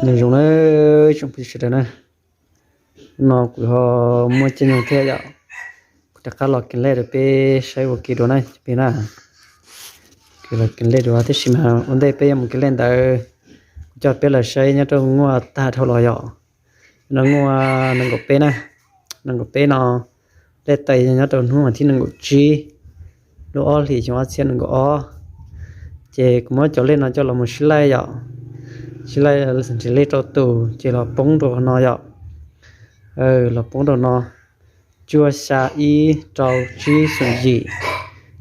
Nyob zoo na, tsoom phooj ywg sawv daws na, no kuv ho muaj caij nyoog thiab yom, kuv rov qab los kis lej rau peb saib ua ke dua na cov phooj ywg na. Kuv los kis lej dua tiam sis mas ua ntej peb yuav mus kis lej ntawd, kuv coj peb los saib nyob rau nguaj tag dhau los yom. No nguaj nees nkaum peb na, nees nkaum peb no, lej tawm nyob rau hnub vas thib nees nkaum tsib lub ob hlis xyoo ob txhiab nees nkaum ob. Ces kuv muab cov lej no coj los mus sib laij yom, sib laij nrhiav lej rau tus ces los poob rau no yom. Los poob rau no, cuaj xya ib rau tsib xoom yim.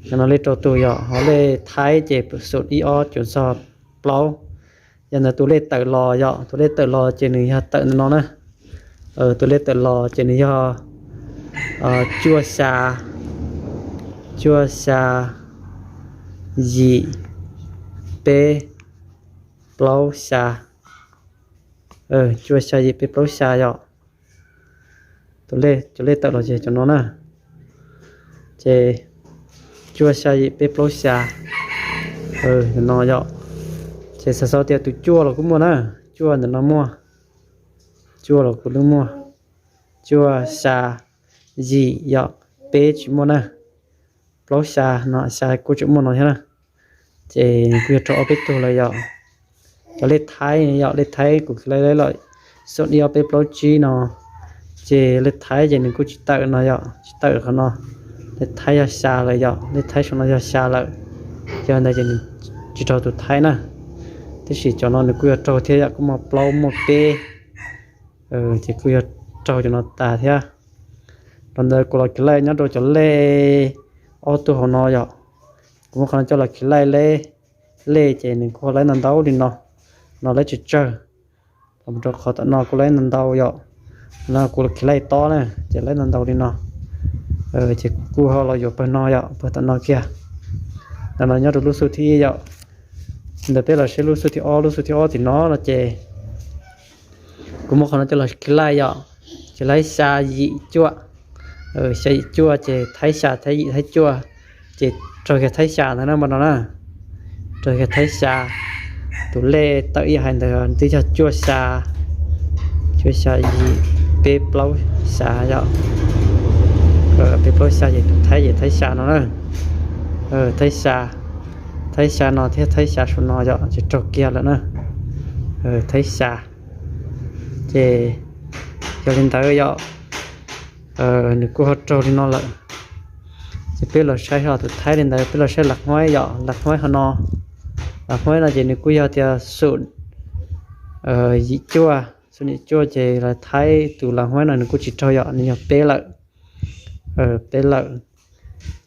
Cov no lej rau tus yom, ho lej thaib ces xoom ib ob cuv txog plaub. Yog ntawd tus lej tawm los yom, tus lej tawm los ces nws yog tawm ntawm no na. Tus lej tawm los ces nws yog cuaj xya, cuaj xya, yim, peb, plaub xya. Cuaj xya yim peb plaub xya yom. Tus lej, cov lej tawm los ces cov no na. Ces cuaj xya yim peb plaub xya, no yom. Ces xav xav tias tus cuaj los kuj muaj na, cuaj ntawm no muaj, cuaj los kuj muaj, cuaj xya yim yom, peb tsis muaj na, plaub xya no, xya kuj tseem muaj no thiab na. Ces kuj yog raug ob peb tug lawm yom. Cov lej thaib yom, lej thaib kuv kis lej los xoom ib ob peb plaub tsib no, ces lej thaib ces nws kuj tsis tawm no yom, tsis tawm qhov no. Lej thaib yog xya lawm yom, lej thaib saum no yog xya lawm, yog ntawd ces nws tsis raug tus thaib na. Tiam sis cov no nws kuj yog raug thiab yom, kuj muaj plaub muaj peb, ces kuj yog raug cov no tas thiab. Los ntawd kuv los kis lej nyob rau cov lej ob tug hauv no yom. Kuv muab qhov no coj los kis lej lej, lej ces nws kuj laib ntau ntau li no, no laib tsawg tsawg. Los mus rau qhov tom no kuj laib ntau ntau yom. No kuv los kis lej tob na, ces laib ntau ntau li no. Ces kuv kuj ho los yuav pawg no yom, pawg tom no kiag. Ntawm no nyob rau lub xub thib ib yom. Ntawd peb los saib lub xub thib ob, lub xub thib ob tim no no ces kuv muab qhov no coj los kis lej yom, ces laib xya yim cuaj, xya yim cuaj ces thaib xya thaib yim thaib cuaj, ces raug kiag thaib xya ntawd na, npaj no na, raug kiag thaib xya. Tus lej tawm ib hais ntawd twb yog cuaj xya, cuaj xya yim peb plaub xya yom. Peb plaub xya ces tus thaib ces thaib xya no na, thaib xya, thaib xya no thiab thaib xya saum no yom, ces raug kiag lawm na, thaib xya. Ces yog li ntawd yom, nws kuj ho raug li no lawm. Ces peb los saib ho tus thaib li ntawd, peb los saib lam huaib yom, lam huaib ho no, lam huaib no ces nws kuj yog tias xoom yim cuaj, xoom yim cuaj ces lam thaib tus lam huaib no nws kuj tsis raug yom, nws yog peb lawm, peb lawm,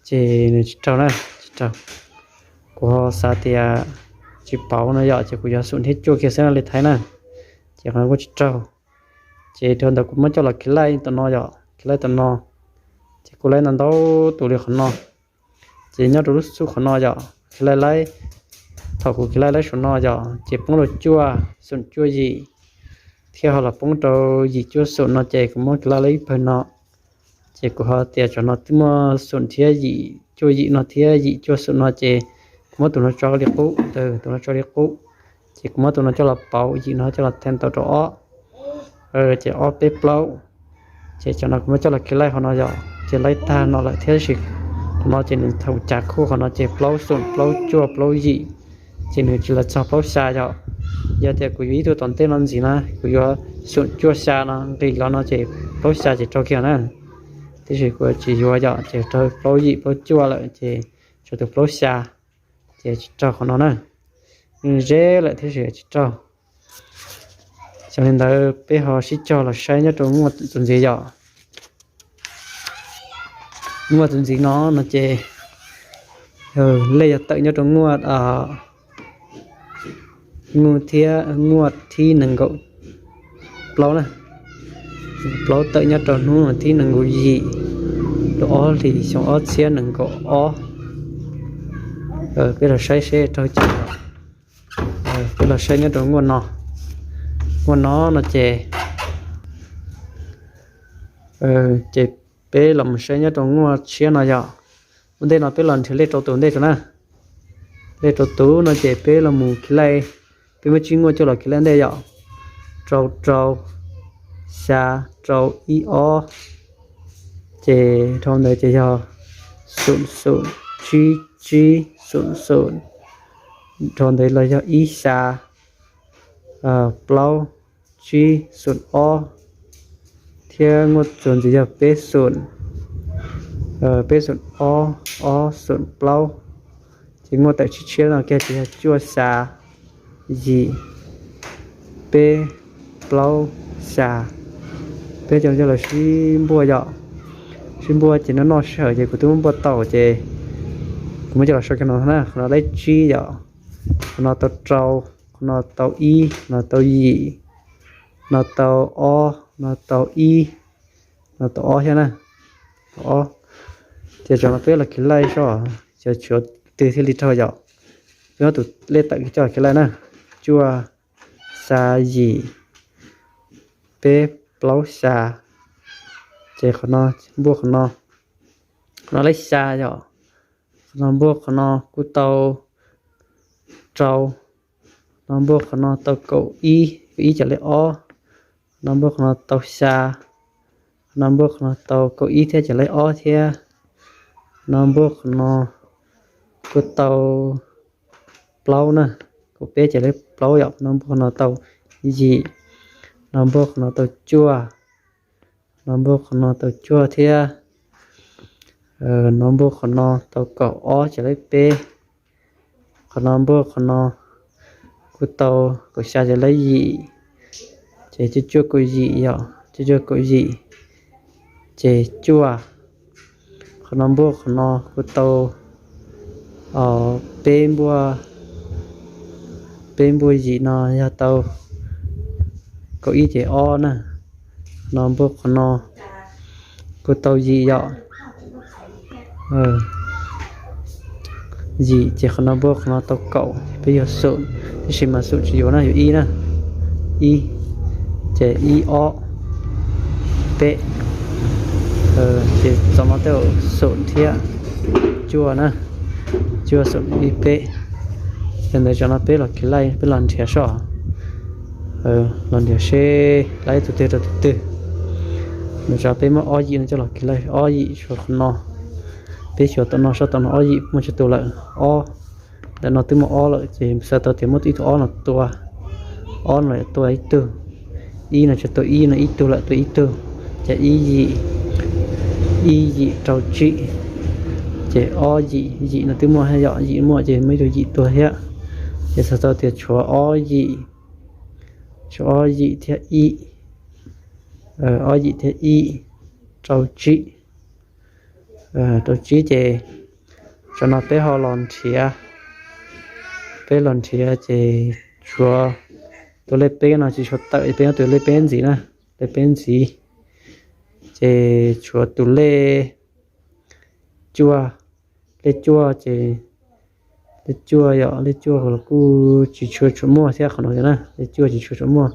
ces nws tsis raug na, tsis raug. Kuv ho xav tias tsis pauv no yom, ces kuv yuav xoom thiab cuaj kiag xwb no li thaib na, ces qhov no kuj tsis raug. Ces dhau ntawd kuv muab coj los kis lej tom no yom, kis lej tom no, ces kuj laib ntau ntau tus li qhov no. Ces nyob rau lub xub qhov no yom, kis lej laib, thaum kuv kis lej laib saum no yom, ces poob rau cuaj, xoom cuaj yim, thiab ho los poob rau yim cuaj xoom no ces kuv muab kis lej laib ib pawg no. Ces kuv ho tias cov no twb muaj xoom thiab yim cuaj yim no thiab yim cuaj xoom no ces kuv muab tus no tso li qub, tus no tso li qub, ces kuv muab tus no coj los pauv, yim no coj los them tau rau ob, ces ob peb plaub. Ces cov no kuv muab coj los kis lej qhov no yom, ces laib tag no lawm thiab sis qhov no ces nws thaum cav khuj qhov no ces plaub xoom plaub cuaj plaub yim, ces nws tsis los txog plaub xya yom. Yog tias kuv yuav ib tug tom ntej no ntxiv na, kuv yuav xoom cuaj xya no nqis los no ces plaub xya ces raug kiag na. Tiam sis kuv tsis yuav yom, ces raug plaub yim plaub cuaj lawm ces tshuav tus plaub xya, ces tsis raug qhov no na. Nws ze lawm thiab sis tsis raug. Xyov li ntawd peb ho sib cog los saib nyob rau nguaj txuas ntxiv yom. Nguaj txuas ntxiv no no ces lej yog tawm nyob rau nguaj, nguaj thiab, nguaj thib nees nkaum plaub na, plaub tawm nyob rau hnub thib nees nkaum yim lub ob hlis xyoo ob txhiab nees nkaum ob. Peb los saib seb raug cas. Peb los saib nyob rau nguaj no, nguaj no no ces, ces peb los mus saib nyob rau nguaj tshiab no yom. Ua ntej no peb los nrhiav lej rau tus ntej tso na. Lej rau tus no ces peb los mus kis lej, peb muab tsib nguaj coj los kis lej ntej yom. rau rau, xya rau ib ob, ces dhau ntawd ces yog xoom xoom tsib tsib xoom xoom, dhau ntawd los yog ib xya plaub tsib xoom ob, thiab muaj txuas ntxiv yog peb xoom, peb xoom ob, ob xoom plaub, ces muaj tawm tshiab tshiab no kiag ces yog cuaj xya yim peb plaub xya. Peb coj coj los sib npuaj yom, sib npuaj ces noj noj sij hawm ces kuv twb muab npuaj tau ces kuv muab coj los sau kiag no na. Qhov no lej tsib yom, qhov no tau rau, qhov no tau ib, qhov no tau yim, no tau ob, no tau ib, no tau ob thiab na, tau ob. Ces tsam no peb los khiv laij soj, ces tshuav twg thiaj li raug yom. Peb muab tus lej tawm coj khiv laij na, cuaj xya yim peb plaub xya, ces qhov no npuaj qhov no, qhov no lej xya yom, qhov no npuaj qhov no kuj tau rau, qhov no npuaj qhov no tau kaum ib, kaum ib ces lej ob, qhov no npuaj qhov no tau xya, qhov no npuaj qhov no tau kaum ib thiab ces lej ob thiab, qhov no npuaj qhov no kuj tau plaub na, kaum peb ces lej plaub yom, qhov no npuaj qhov no tau yim, qhov no npuaj qhov no tau cuaj, qhov no npuaj qhov no tau cuaj thiab, qhov no npuaj qhov no tau kaum ob ces lej peb, qhov no npuaj qhov no kuj tau kaum xya ces lej yim, ces cuaj cuaj kaum yim yom, cuaj cuaj kaum yim ces cuaj. Qhov no npuaj qhov no kuj tau peb npuaj, peb npuaj yim no yog tau kaum ib ces ob na. Qhov no npuaj qhov no kuj tau yim yom, yim ces qhov no npuaj qhov no tau kaum, peb yuav xoom, tab sis mas xoom tsis yuav na, yuav ib na, ib, ces ib ob peb, ces txog no tej zaum xoom thiab cuaj na, cuaj xoom ib peb. Yog ntawd tsam no peb los khiv laij, peb los nrhiav soj, los nrhiav seb laij tus twg rau tus twg. Ntawd tsam peb muab ob yim no coj los khiv laij, ob yim tshuav qhov no, peb xyuas tom no soj tom no ob yim muaj tsawg tus lawm, ob, ntawm no twb muaj ob lawm ces xav tau tias muab ib tug ob no tua, ob no tua ib tug, ib no tshuav tua ib no ib tug lawm, tua ib tug, ces ib yim, ib yim rau tsib, ces ob yim, yim no twb muaj thiab yom, yim muaj ces muaj ib tug yim tuag thiab, ces xav tau tias tshuav ob yim, tshuav ob yim thiab ib, ob yim thiab ib, rau tsib, rau tsib ces tsam no peb ho los nrhiav, peb los nrhiav ces tshuav tus lej peb no tsis tshua tawm, peb muab tus lej peb ntxiv na, lej peb ntxiv, ces tshuav tus lej cuaj, lej cuaj ces, lej cuaj yom, lej cuaj los kuj tsis tshua tshua muaj thiab qhov no na, lej cuaj tsis tshua tshua muaj,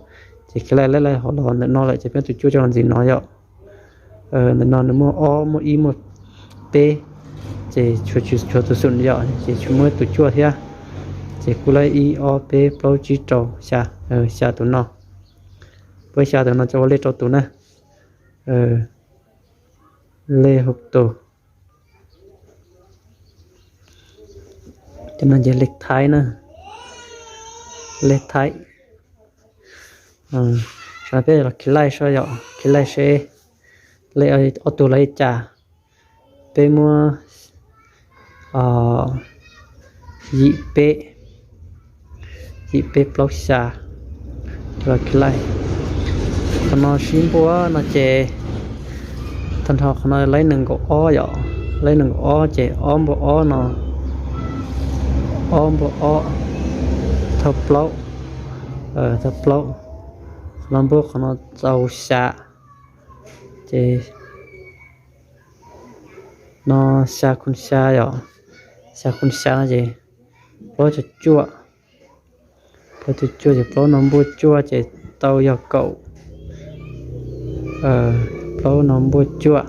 ces khiv laij laij laij ho los ntawm no lawm ces peb tus cuaj coj los ntxiv no yom. Ntawm no nws muaj ob, muaj ib, muaj peb, ces tshuav tsis tshuav tus xoom yom, ces tshuav muaj tus cuaj thiab, ces kuj laij ib ob peb plaub tsib rau xya, xya tus no, peb xya tus no coj ua lej rau tus na, lej hauv tus. Cov no ces lej thaib na, lej thaib. Tsam no peb los khiv laij soj yom, khiv laij seb lej ob tug los li cas. Peb muab yim peb, yim peb plaub xya los khiv laij. Qhov no sib npuaj no ces tag nrho qhov no laij nees nkaum ob yom, laij nees nkaum ob ces ob npuaj ob no, ob npuaj ob, thawj plaub, thawj plaub, qhov no npuaj qhov no tau xya, ces no xya khoo xya yom, xya khoo xya no ces plaub caug cuaj, plaub caug cuaj ces plaub no npuaj cuaj ces tau yog kaum, plaub no npuaj cuaj,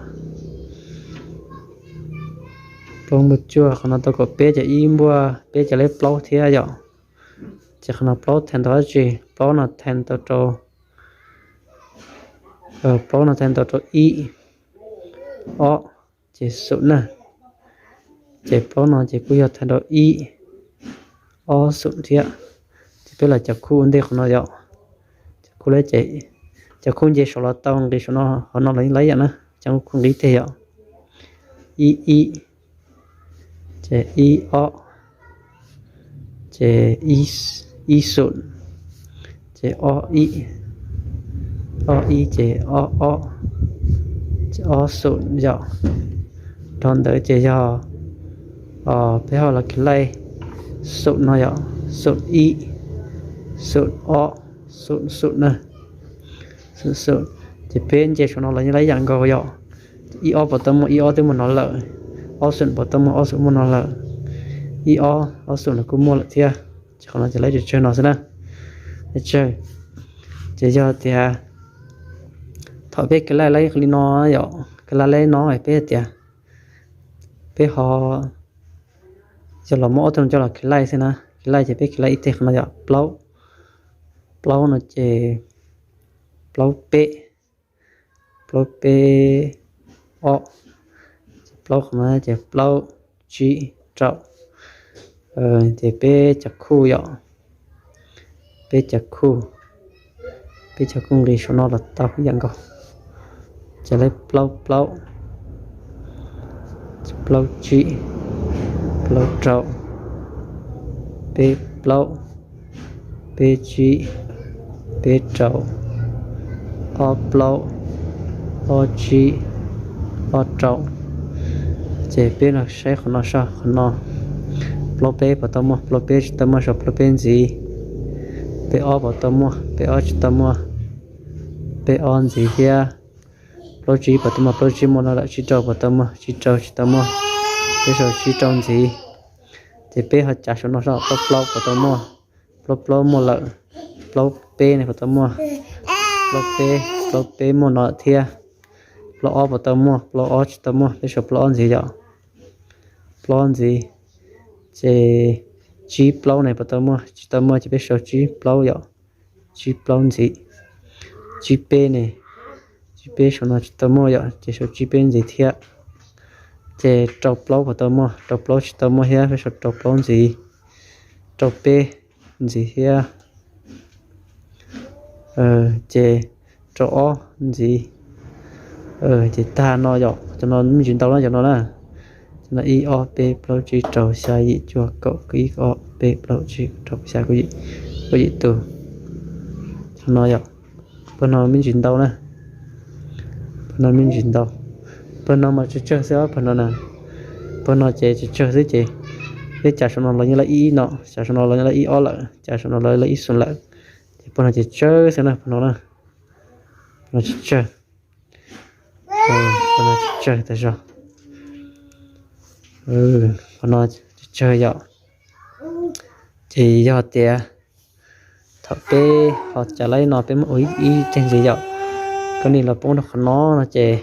plaub npuaj cuaj, qhov no tau kaum peb ces ib npuaj peb ces lej plaub thiab yom. Ces qhov no plaub theej tau dab tsi? Plaub no theej tau rau Plaub no tag ntaus rau ib, ob, ces xum na. Ces plaub no ces kuj yog tag ntaus ib, ob, xum thiab. Ces peb los cov khuj ua ntej qhov no yom. Cov khuj, cov khuj nce saum los tau, nqis saum no, qhov no los yeej laib yam na, cov khuj nqis teg yom. Ib ib, ces ib ob, ces ib xum, ces ob ib, ob ib ces ob ob, ces ob xum yom. Dhau ntawd ces yog peb ho los kis laij xum no yom, xum ib, xum ob, xum xum na, xum xum. Ces peb nce saum no los yeej laib yam nkaus yom. Ib ob puas tau muaj, ib ob twb muaj no lawm. Ob xum puas tau muaj, ob xum muaj no lawm. Ib ob, ob xum los kuj muaj lawm thiab. Ces qhov no ces laib tsawg tsawg no xwb na. Tsawg. Ces yog tias thaum peb kis laij laib li no yom, kis laij laib no peb tias peb ho yog los muab ob tug no coj los kis laij xwb na. Kis laij ces peb kis laij ib teg qhov no yom, plaub, plaub no ces plaub peb, plaub peb ob, ces plaub qhov no ces plaub tsib rau. Ces peb cov khuj yom, peb cov khuj, peb cov khuj nqis saum no los tau ib yam nkaus. Ces laib plaub plaub, plaub tsib, plaub rau, peb plaub, peb tsib, peb rau, ob plaub, ob tsib, ob rau. Ces peb los saib qhov no soj, qhov no plaub peb puas tau muaj, plaub peb tsis tau muaj, saum plaub peb ntxiv. Peb ob puas tau muaj, peb ob tsis tau muaj, peb ob ntxiv thiab. Plaub tsib puas tau muaj, plaub tsib muaj no lawm. Tsib rau puas tau muaj, tsib rau tsis tau muaj, peb saum tsib rau ntxiv. Ces peb ho cav saum no soj, plaub plaub puas tau muaj, plaub plaub muaj lawm. Plaub peb ne puas tau muaj, plaub peb, plaub peb muaj no lawm thiab. Plaub ob puas tau muaj, plaub ob tsis tau muaj, peb saum plaub ob ntxiv yom. Plaub ob ntxiv. Ces tsib plaub ne puas tau muaj, tsis tau muaj ces peb saum tsib plaub yom. Tsib plaub ntxiv. Tsib peb ne, tsib peb saum no tsis tau muaj yom, ces saum tsib peb ntxiv thiab. Ces rau plaub puas tau muaj, rau plaub tsis tau muaj thiab, peb saum rau plaub ntxiv. Rau peb ntxiv thiab. Ces rau ob ntxiv. Ces tag no yom, cov no me ntsis ntau na, cov no na. Cov no ib ob peb plaub tsib rau xya yim cuaj kaum ib ob peb plaub tsib rau xya kaum yim, kaum yim tus. Cov no yom, pawg no me ntsis ntau na. Pawg no me ntsis ntau. Pawg no mas tsawg tsawg xwb, pawg no na. Pawg no ces tsawg tsawg xwb ces peb cav saum no los yeej laib ib no, cav saum no los yeej laib ib ob lawm, cav saum no los laib ib xum lawm. Ces pawg no ces tsawg xwb na, pawg no na. Pawg no tsawg, pawg no tsawg tas zog. Pawg no tsawg yom. Ces yog tias thaum peb ho cav laib no peb muab ua ib teg ntxiv yom, koj nim los poob rau qhov no no ces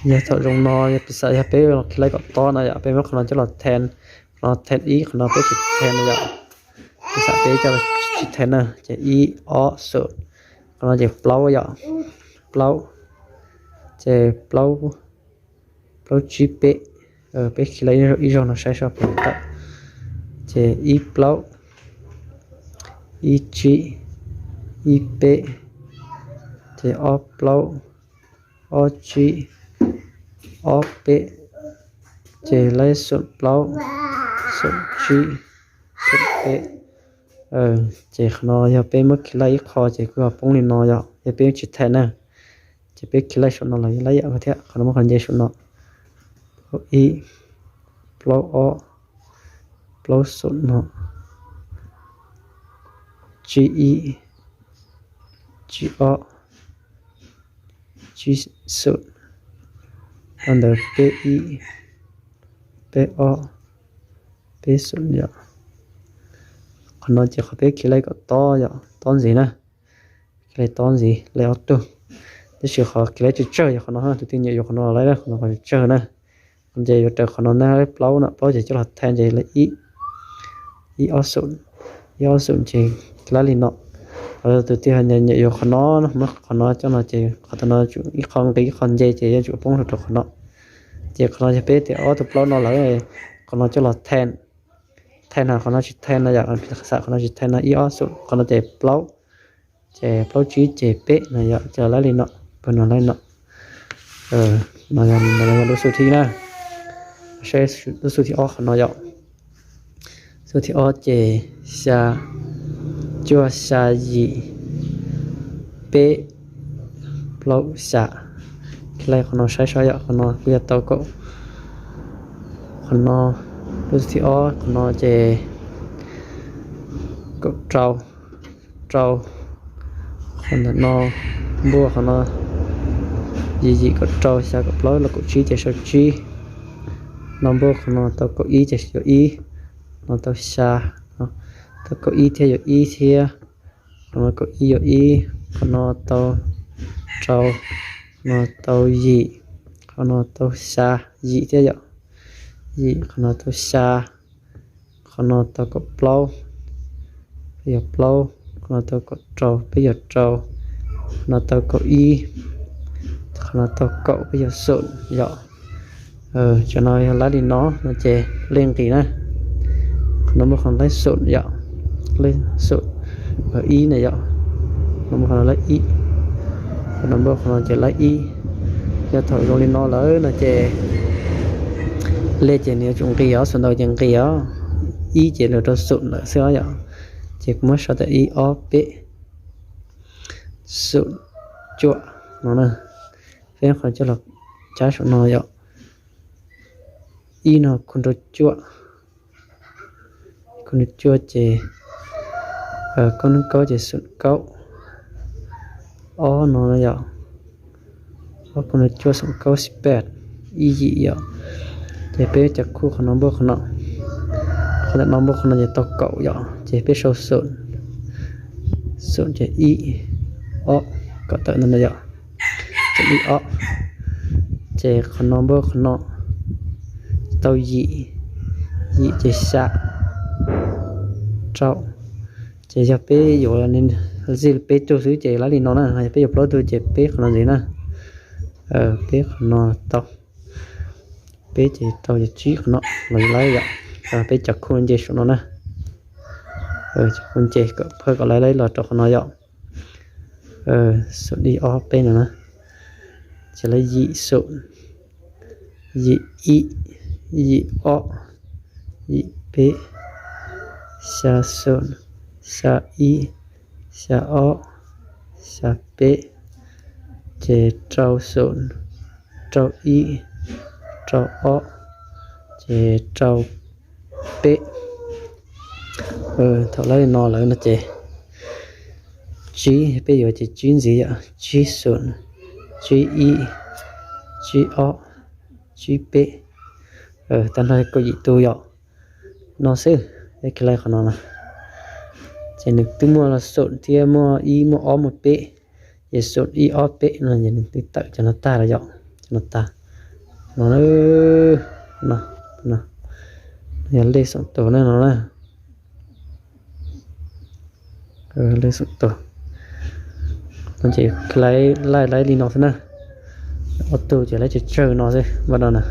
yog thaum zoo no yog piv xam yog peb los kis laij kom tob no yom, peb muab qhov no coj los then, qhov no then ib, qhov no peb tsis then no yom. Piv xam peb coj los tsis then na, ces ib ob xum, qhov no ces plaub yom, plaub, ces plaub, plaub tsib peb, peb kis laij ib zaug no saib soj puas tawm. Ces ib plaub, ib tsib, ib peb, ces ob plaub, ob tsib, ob peb, ces laib xum plaub, xum tsib, xum peb. Ces qhov no yog peb muab kis laij ib qho ces kuj ho poob li no yom, yog peb tsis then na. Ces peb kis laij saum no los yeej laib yam thiab, qhov no muab qhov nce saum no. Plaub ib, plaub ob, plaub xum no, tsib ib, tsib ob, tsib xum, ntawd peb ib, peb ob, peb xum yom. Qhov no ces qhov peb kis laij kom tob yom, tob ntxiv na. Kis laij tob ntxiv, laij ob tug. Tab sis qhov kis laij tsawg tsawg yog qhov no, tus twg nyiam yuav qhov no los laib, qhov no qhov tsawg na. Qhov nce yuav raws qhov no na, plaub no, plaub ces coj los then ces laij ib, ib ob xum, ib ob xum ces kis laij li no. Lawv tus twg hais tias nyiam yuav qhov no, muab qhov no coj no ces qhov no tsum ib qho nqi ib qho nce ces yuav tsum poob rau qhov no. Ces qhov no yog peb tias ob tug plaub no lawm, qhov no coj los thaij, thaij no, qhov no tsis thaij no yom, xam qhov no tsis thaij no, ib ob xum, qhov no ces plaub, ces plaub tsib ces peb no yom, ces lawv li no, pawg no lawv li no. No yog lub xu thib na, saib lub xu thib ob qhov no yom. Xu thib ob ces xya cuaj xya yim peb plaub xya. Qhov no saib saib yom, qhov no kuj yog tau kaum, qhov no lub xu thib ob qhov no ces kaum rau, rau, qhov ntawm no npuaj qhov no yim yim kaum rau, xya kaum plaub los kaum tsib ces sau tsib. No npuaj qhov no tau kaum ib ces yuav ib, no tau xya, tau kaum ib thiab yuav ib thiab, qhov no kaum ib yuav ib, qhov no tau rau, qhov no tau yim, qhov no tau xya, yim thiab yom, yim, qhov no tau xya, qhov no tau kaum plaub, peb yuav plaub, qhov no tau kaum rau, peb yuav rau, qhov no tau kaum ib, qhov no tau kaum, peb yuav xum yom. Cov no yog lawv li no no ces lej nqis na. Qhov no muaj qhov lej xum yom, lej xum, ib na yom, no muaj qhov no lej ib, qhov no muaj qhov no ces lej ib. Yog thaum zoo li no lawm no ces lej ces nws yuav tsum nqis os, xum ntau ces nqis os, ib ces lawv rau xum lawm xwb os yom. Ces kuv muab sau tias ib ob peb xum cuaj no na. Peb qhov coj los cab saum no yom, ib no khu rau cuaj, khu rau cuaj ces kaub neb kaub ces xum kaub, ob no yom, ob khu rau cuaj xum kaub xib peb, ib yim yom. Ces peb cov khu qhov no npuaj qhov no, qhov ntawm no npuaj qhov no ces tau kaum yom, ces peb sau xum, xum ces ib, ob, kaum tawm ntawm no yom, ces ib ob, ces qhov no npuaj qhov no tau yim, yim ces xya, rau. Ces yog peb yuav zij peb tug xwb ces lawv li no na, yog peb yuav plaub tug ces peb qhov no ntxiv na, peb qhov no tau, peb ces rau ces tsib qhov no los lawv yom. Peb cov khu nce saum no na, khu nce kom phaj kom lawv los rau qhov no yom. Xum ib ob peb no na, ces lawv yim xum, yim ib, yim ob, yim peb, xya xum, xya ib, xya ob, xya peb, ces rau xum, rau ib, rau ob, ces rau peb. Thaum lawv li no lawm no ces tsib, peb yuav ces tsib ntxiv yom, tsib xum, tsib ib, tsib ob, tsib peb, tag nrho kaum yim tus yom. No xwb, ib ke li qhov no na, ces nws twb muaj xum thiab muaj ib muaj ob muaj peb, ces xum ib ob peb no ces nws twb tawm cov no tag lawm yom, cov no tag. No, no, yog lej xum tus na no na. Lej xum tus no ces laij laij li no xwb na. Ob tug ces lawv tsawg tsawg no xwb, npaj no na.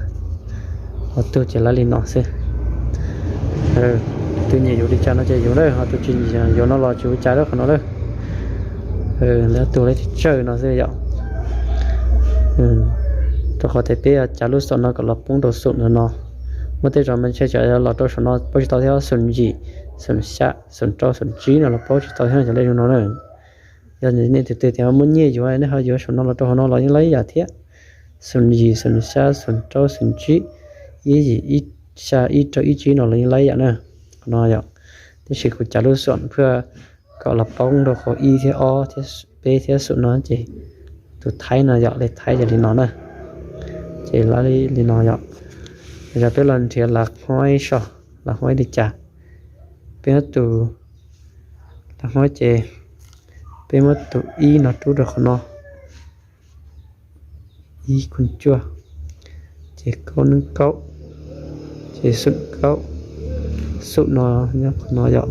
Ob tug ces lawv li no xwb. Tus nyiam yuav li cas no ces yuav na, ho tus tsis nyiam yuav no los tsis ua cas lawm qhov no lawm. Lawv ob tug lawv tsawg tsawg no xwb yom. Rau qhov tias peb cav lub xom no kom los poob rau xum ntawm no. Muaj tej zaum mas ntshe cov los rau saum no paub tsis tau thiab, xum yim, xum xya, xum rau, xum tsib no los paub tsis tau thiab, cov lej zoo no na. Yog nej tus twg tias muaj nyiaj yuav, nej ho yuav saum no los rau hauv no los yeej laib ib yam thiab. Xum yim, xum xya, xum rau, xum tsib, ib yim, ib xya, ib rau, ib tsib no los yeej laib ib yam na. Qhov no yom, tab sis kuv cav lub xom phaj kom los poob rau qhov ib thiab ob thiab peb thiab xum no ces tus thaib no yom, lej thaib yog li no na. Ces lawv li no yom. Yog peb los nrhiav lav huaib so, lav huaib li cas? Peb muab tus, lav huaib ces peb muab tus ib no rub rau qhov no, ib khu cuaj, ces kaub neb kaub, ces xum kaub, xum no nyob qhov no yom,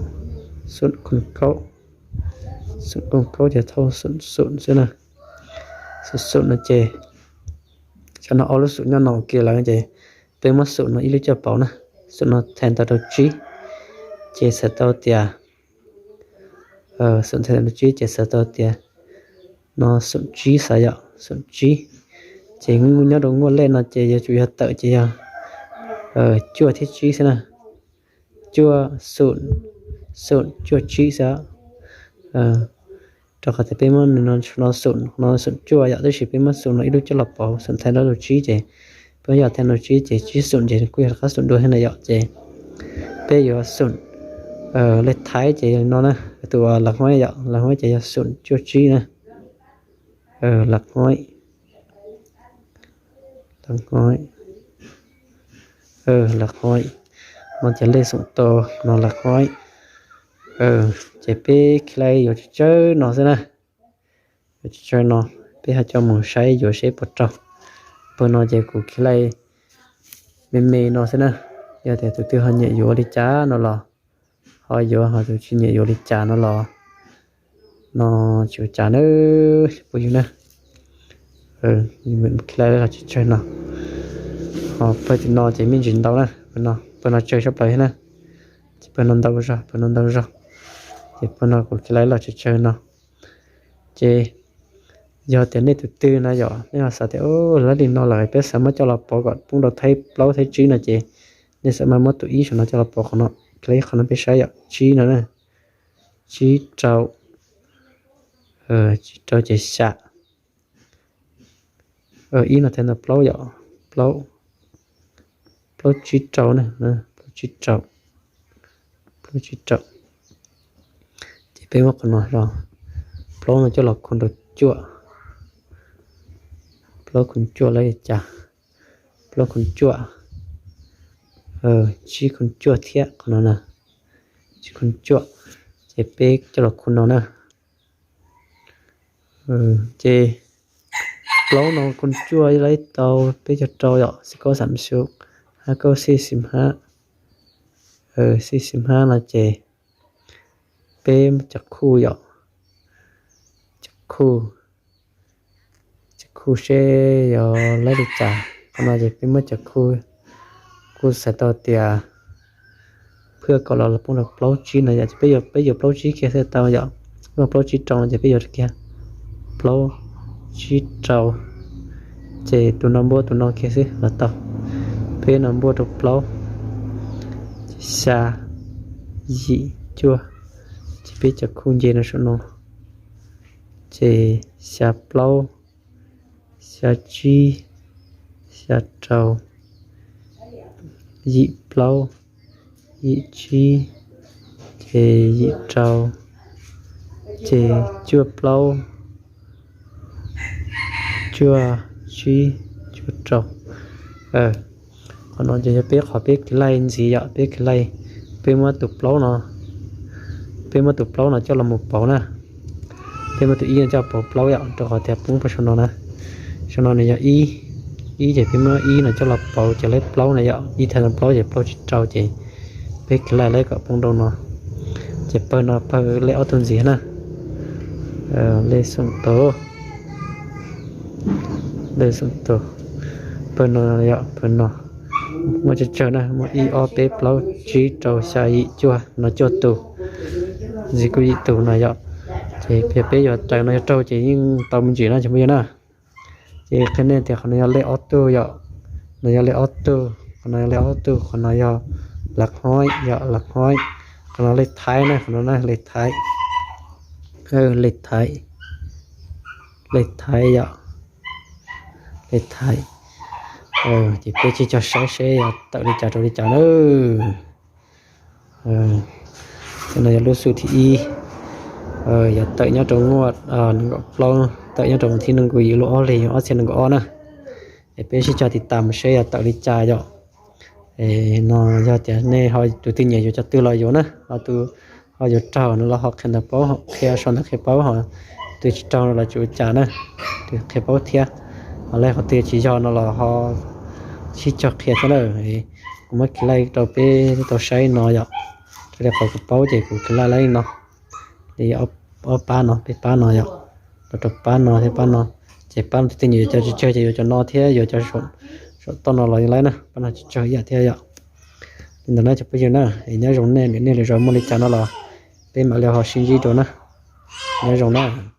xum khu kaub, Xoom koob plaub ces thauj xoom xoom xwb na. Xoom xoom no ces, tam no ob lub xoom nyob no ua ke lawm ces peb muab xoom no ib lub coj pauv na. Xoom no thaij tau rau tsib, ces txhais tau tias, xoom thaij tau rau tsib ces txhais tau tias no xoom tsib xav yom, xoom tsib. Ces nyob rau nguaj lej no ces yuav tsum yog tawm ces yog cuaj thiab tsib xwb na. Cuaj, xoom, xoom cuaj tsib xwb. Rau qhov tias peb muab nws no, no xoom, no xoom cuaj yom, tab sis peb muab xoom no ib lub coj los pauv, xoom thaij rau tsib ces, peb yog thaij rau tsib ces tsib xoom ces kuj yog qab xoom dua thiab na yom. Ces peb yuav xoom, lej Thaib ces yog no na, tus uas lam huaib yom, lam huaib ces yog xoom cuaj tsib na. Lam huaib, lam huaib, lam huaib, no ces lej xoom tau no lam huaib. Ces peb kheev lais yuav tsawg tsawg no xwb na. Yuav tsawg tsawg no, peb ho coj mus saib yuav seb puas raug. Pawg no ces kuv kheev lais me me no xwb na. Yog tias tus twg ho nyiam yuav li cas no los ho yuav, ho tus tsis nyiam yuav li cas no los no tsis ua cas na, phooj ywg na. Kheev lais los tsawg tsawg no. Ho pawg tim no ces me ntsis ntau na, pawg no tsawg sab plaws thiab na. Ces pawg no ntau zog, pawg no ntau zog. Ces pawg no kuv kheev lais los tsawg tsawg no. Ces yog tias nej tus twg na yom, nej ho xav tias lab li no lawm peb xav muab coj los pauv kom poob rau thaib plaub thaib tsib no ces nej xav mas muab tus ib saum no coj los pauv qhov no, kheev lais qhov no peb saib yom, tsib no na, tsib rau, tsib rau ces xya, ib no thaij ntawm plaub yom, plaub, plaub tsib rau na, plaub tsib rau, plaub tsib rau. Ces peb muab qhov no, plaub no coj los khu rau cuaj, plaub khu cuaj lawm li cas, plaub khu cuaj, tsib khu cuaj thiab qhov no na, tsib khu cuaj. Ces peb coj los khu no na. Ces plaub no khu cuaj lawm tau peb caug rau yom, xib kaub xam xu, hab kaub xib xib hab, xib xib hab no ces peb cov khu yom, cov khu, cov khu seb yog lawm li cas. Qhov no ces peb muab cov khu, kuv xav tau tias phwj kom los poob rau plaub tsib no yom, ces peb yuav, peb yuav plaub tsib kiag xwb tau yom. Muaj plaub tsib rau no ces peb yuav kiag plaub tsib rau, ces tus no npuaj tus no kiag xwb los tau. Peb no npuaj rau plaub, ces xya, yim, cuaj, ces peb cov khu nce no saum no, ces xya plaub, xya tsib, xya rau, yim plaub, yim tsib, ces yim rau, ces cuaj plaub, cuaj tsib, cuaj rau. Qhov no ces yog peb qhov peb kheev lais ntxiv yom, peb kheev lais, peb muab tus plaub no, peb muab tus plaub no coj los mus pauv na. Peb muab tus ib no coj pauv plaub yom, rau qhov tias poob rau saum no na. Saum no nws yog ib, ib ces peb muab ib no coj los pauv ces lawm plaub na yom, ib thaij no plaub ces plaub tsib rau ces peb kheev lais lawm kom poob rau no. Ces pawg no pawg lej ob tug ntxiv na. Lej xoom tau, lej xoom tau. Pawg no yom, pawg no muaj tsawg tsawg na, muaj ib ob peb plaub tsib rau xya yim cuaj, no cuaj tus, ntxiv kuj yim tus no yom. Ces yog peb yuav raws no yog raug ces yeej tau me ntsis no ces muaj yog na. Ces qhia nej tias qhov no yog lej ob tug yom, no yog lej ob tug, qhov no yog lej ob tug, qhov no yog lam hoib yom, lam hoib. Qhov no lej Thaib na, qhov no na lej Thaib, lej Thaib, lej Thaib yom, lej Thaib. Ces peb sib cog saib seb yog tawm li cas rau li cas na. No yog lub xu thib ib, yog tawm nyob rau nguaj nees nkaum plaub, tawm nyob rau thib nees nkaum yim lub ob hlis ob txhiab nees nkaum ob na. Es peb sib cog tiv tas mus seb yog tawm li cas yom. No yog tias nej ho tus twg nyiam yuav cov twg los yuav na, ho tus ho yuav raug no los ho qhia ntawd paub, qhia sau ntawd qhia paub, ho tus tsis raug no los tsis ua cas na, tus qhia paub thiab. Ho lej qhov twg tsis yog no los ho sib cog qhia thiab na. Kuv muab kis laij rau peb tau saib no yom, raws li qhov kuv paub ces kuv kis laij li no, li ob Ob pab no, peb pab no yom, los rau pab no thiab pab no. Ces pab no tej nyuam yuav cov tsawg tsawg ces yuav cov no thiab yuav cov saum toj no los yeej laib na, pab no tsawg tsawg ib yam thiab yom. Li ntawd na cov phooj ywg na, es nyob zoo nej, niam nej lwm zaus muaj li cas no los peb mam li ho sib ntsib dua na. Nyob zoo na.